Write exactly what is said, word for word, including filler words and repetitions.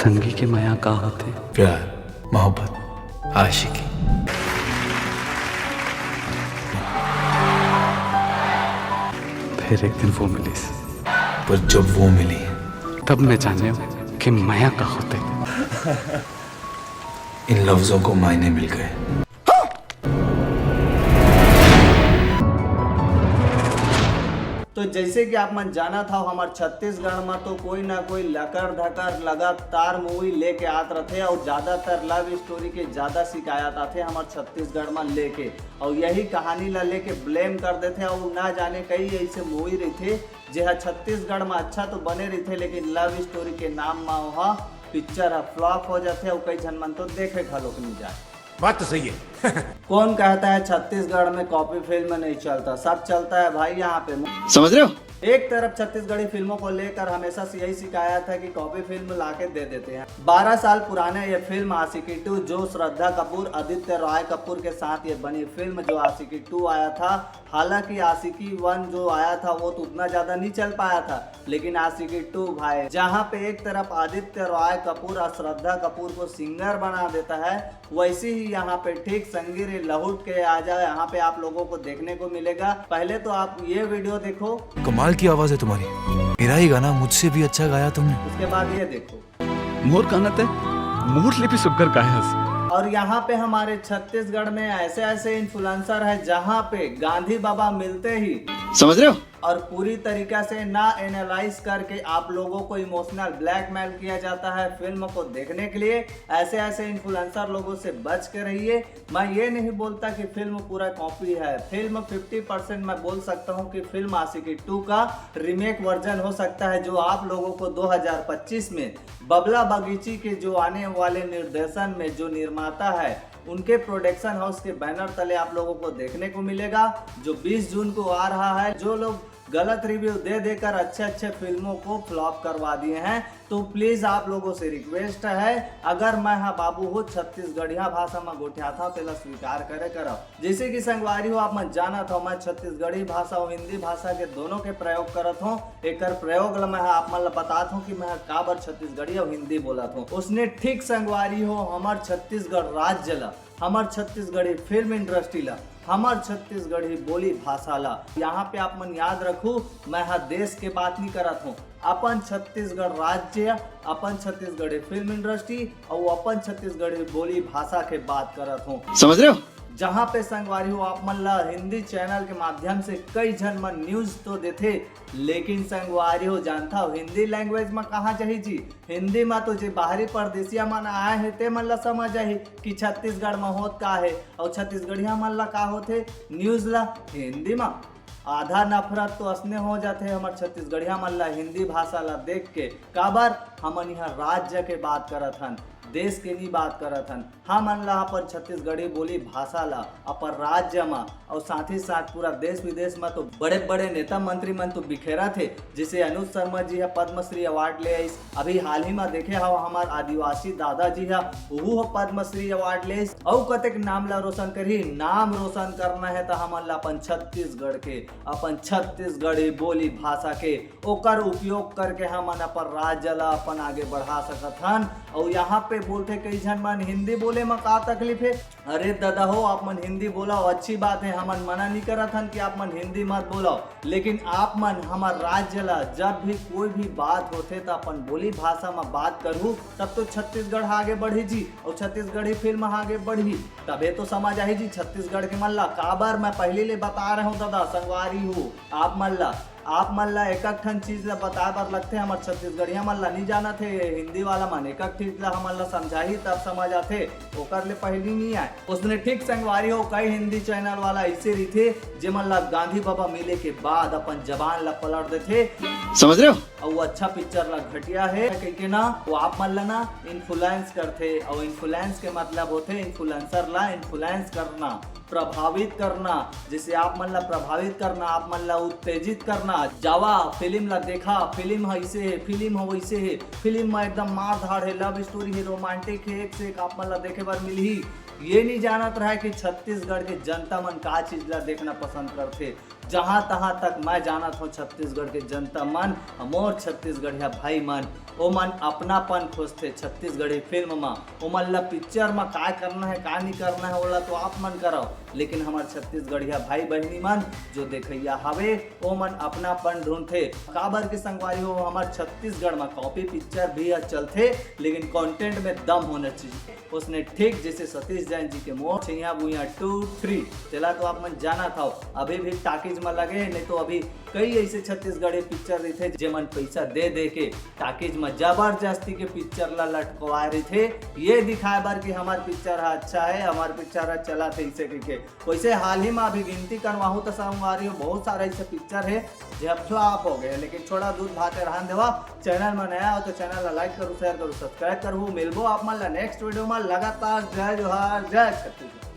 संगी के मया का होथे? प्यार, मोहब्बत, आशिकी। फिर एक दिन वो मिलिस। पर जब वो मिली, तब मैं जाने कि मया का होथे। इन लफ्जों को मायने मिल गए। तो जैसे कि आप मन जानत हव, हमर छत्तीसगढ़ म तो कोई ना कोई लकर धकर लगातार मूवी लेके आत रथे और ज्यादातर लव स्टोरी के ज्यादा शिकायत आथे हमर छत्तीसगढ़ म लेके, और यही कहानी ला लेके ब्लेम कर देथे। और ना जाने कई ऐसे मूवी रहिथे जेहा छत्तीसगढ़ म अच्छा तो बने रहिथे, लेकिन लव स्टोरी के नाम म ओहा पिक्चर ह फ्लॉप हो जाथे और कई झन मन तो देखे घलोक नहीं जाए। बात तो सही है। कौन कहता है छत्तीसगढ़ में कॉपी फिल्म नहीं चलता? सब चलता है भाई यहाँ पे। समझ रहे हो? एक तरफ छत्तीसगढ़ी फिल्मों को लेकर हमेशा से यही शिकायत है कि कॉपी फिल्म लाके दे देते हैं। बारह साल पुराने ये फिल्म आशिकी टू, जो श्रद्धा कपूर, आदित्य रॉय कपूर के साथ ये बनी फिल्म, जो आशिकी टू आया था, हालांकि आशिकी वन जो आया था वो तो उतना ज्यादा नहीं चल पाया था, लेकिन आशिकी टू भाई, जहाँ पे एक तरफ आदित्य रॉय कपूर और श्रद्धा कपूर को सिंगर बना देता है, वैसे ही यहाँ पे ठीक संगी रे लहुट के आ जाओ, यहाँ पे आप लोगों को देखने को मिलेगा। पहले तो आप ये वीडियो देखो, कमाल की आवाज है तुम्हारी। मेरा ही गाना मुझसे भी अच्छा गाया तुमने। उसके बाद ये देखो। मोर गाना ते मोर ले भी सुग्घर गाए हस। और यहाँ पे हमारे छत्तीसगढ़ में ऐसे ऐसे इन्फ्लुएंसर है, जहाँ पे गांधी बाबा मिलते ही समझ रहे हो? और पूरी तरीका से ना एनालाइज करके आप लोगों को इमोशनल ब्लैकमेल किया जाता है फिल्म को देखने के लिए। ऐसे ऐसे इन्फ्लुएंसर लोगों से बच के रहिए। मैं ये नहीं बोलता कि फिल्म पूरा कॉपी है, फिल्म फिफ्टी परसेंट मैं बोल सकता हूँ कि फिल्म आशिकी टू का रीमेक वर्जन हो सकता है, जो आप लोगों को दो हज़ार पच्चीस में बबला बगीची के जो आने वाले निर्देशन में जो निर्माता है, उनके प्रोडक्शन हाउस के बैनर तले आप लोगों को देखने को मिलेगा, जो बीस जून को आ रहा है। जो लोग गलत रिव्यू दे देकर अच्छे अच्छे फिल्मों को फ्लॉप करवा दिए हैं, तो प्लीज आप लोगों से रिक्वेस्ट है, अगर मैं हा बाबू हो छत्तीसगढ़िया भाषा में गोठियाथा, तेला स्वीकार करे करव। जैसे कि संगवारी हो, आप मन जानत हो, मैं छत्तीसगढ़ी भाषा और हिंदी भाषा के दोनों के प्रयोग करत हूँ। एकर प्रयोग ला मैं हा आप मन ला बतात हूँ कि मैं हा काबर छत्तीसगढ़ी और हिंदी बोलत हूँ। उसने ठीक संगवारी हो, हमर छत्तीसगढ़ राज्य ला, हमर छत्तीसगढ़ी फिल्म इंडस्ट्री ला, हमर छत्तीसगढ़ी बोली भाषा ला। यहाँ पे आप मन याद रखू, मैं हा देश के बात नहीं करत हूँ, अपन छत्तीसगढ़ राज्य, अपन छत्तीसगढ़ी फिल्म इंडस्ट्री और अपन छत्तीसगढ़ी बोली भाषा के बात करत हूँ। समझ रहे हो? जहाँ पे संगवारी हो, आप मन ला हिंदी चैनल के माध्यम से कई झन मन न्यूज तो देथे, लेकिन संगवारी हो, जानता हो हिंदी लैंग्वेज में कहाँ जाही जी? हिंदी में तो जे बाहरी परदेसिया मन आए हे, ते मन ला समझ आही कि छत्तीसगढ़ में होत का हे और छत्तीसगढ़िया मन ला का होथे। न्यूज ला हिंदी में आधा नफरत तो असने हो जाथे हमर छत्तीसगढ़िया मन ला हिंदी भाषा ला देख के। काबर? हमन यहाँ राज्य के बात करत हन, देश के नी बात करत हन। हमन ला अपन छत्तीसगढ़ी बोली भाषा ला अपन राज्य मा और साथ ही साथ पूरा देश विदेश मा तो बड़े बड़े नेता मंत्री मन तो बिखेरत हे। जैसे अनुज शर्मा जी ह पद्मश्री अवार्ड ले आइस, अभी हाल ही मा देखे हव हमार आदिवासी दादा जी ह, उहू ह पद्मश्री अवार्ड ले आइस। अउ कतेक नाम ला रोशन करही। नाम रोशन करना हे त हमन ला अपन छत्तीसगढ़ के, अपन छत्तीसगढ़ी बोली भाषा के, ओकर उपयोग करके हमन अपन राज्य ला अपन आगे बढ़ा सकत हन। अउ यहाँ पे बोलथे कई झन मन हिंदी बोले म का तकलीफ हे? अरे ददा हो, आप मन हिंदी बोलव, अच्छी बात हे, हमन मना नहीं करत हन कि आप मन हिंदी मत बोलव, लेकिन आप मन हमर राज्य ला जब भी कोई भी बात होथे त अपन बोली भाषा म बात करहू, तब तो छत्तीसगढ़ आगे बढ़ही जी, अउ छत्तीसगढ़ी फिल्म आगे बढ़ही, तभे तो समझ आही जी छत्तीसगढ़ के मन ला। काबर मैं पहली ले बता रहे हूँ ददा, संगवारी हो, आप मन ला, आप मन ला एक एक ठन चीज ला बताए बर लगथे। हमर छत्तीसगढ़िया मन ला नहीं जानत हे, हिंदी वाला मन एक एक चीज ला हमन ला समझाही तब समझ आथे, ओकर ले पहली नहीं आए। उसने ठीक संगवारी हो, कई हिंदी चैनल वाला ऐसे रहिथे जेमन ला गांधी बाबा मिले के बाद अपन जबान ला पलट देथे। समझ रहे हो? अउ अच्छा पिक्चर ला घटिया हे कहिके ना, वो आप मन ला ना इन्फ्लुएंस करथे, अउ इन्फ्लुएंस के मतलब होथे इन्फ्लुएंसर ला इन्फ्लुएंस करना, प्रभावित करना, जैसे आप मन ला प्रभावित करना, आप मन ला उत्तेजित करना। जावा फिल्म ला देखा, फिल्म ह ऐसे हे, फिल्म ह वैसे हे, फिल्म म एकदम मार धाड़ हे, लव स्टोरी हे, रोमांटिक हे, एक से एक आप मन ला देखे बर मिलही। ये नहीं जानत रहा कि छत्तीसगढ़ के जनता मन का चीज ला देखना पसंद करथे। जहां तहां तक मैं जानत हूं, छत्तीसगढ़ के जनता मन, मोर छत्तीसगढ़िया भाई मन, ओमन अपनापन खोजथे छत्तीसगढ़ी फिल्म म। ओमन ला पिक्चर म काय करना है, काय नहीं करना है, ओला तो आप मन करव, लेकिन हमर छत्तीसगढ़िया भाई बहिनी मन जो देखइया हवे, ओमन अपनापन ढूंढथे। काबर के संगवारी हो, हमर छत्तीसगढ़ म कॉपी पिक्चर भी ह चलथे, लेकिन कंटेंट में दम होना चाहिए। उसने ठीक जैसे सतीश जैन जी के मोर छैया भुइया टू थ्री, तेला तो आप मन जानत हव, अभी भी टाकीज म लगे, नहीं तो अभी कई ऐसे छत्तीसगढ़ी पिक्चर रहिथे, जेमन पैसा दे दे के टाकीज म जबरदस्ती के पिक्चर ला लटकवाए रहिथे, ये दिखाए बर कि हमर पिक्चर ह अच्छा है, हमर पिक्चर ह चलत है, इसे कहिके। वैसे हाल ही में अभी गिनती करवाहूँ तो संगवारी हो, बहुत सारा ऐसे पिक्चर है जे अब फ्लॉप हो गए, लेकिन छोड़ा, दूध भात रहन देवा। चैनल में नया हो तो चैनल ला लाइक करू, शेयर करू, सब्सक्राइब करू। मिलबो आप मन ला नेक्स्ट वीडियो में लगातार। जय जोहार, जय छत्तीसगढ़।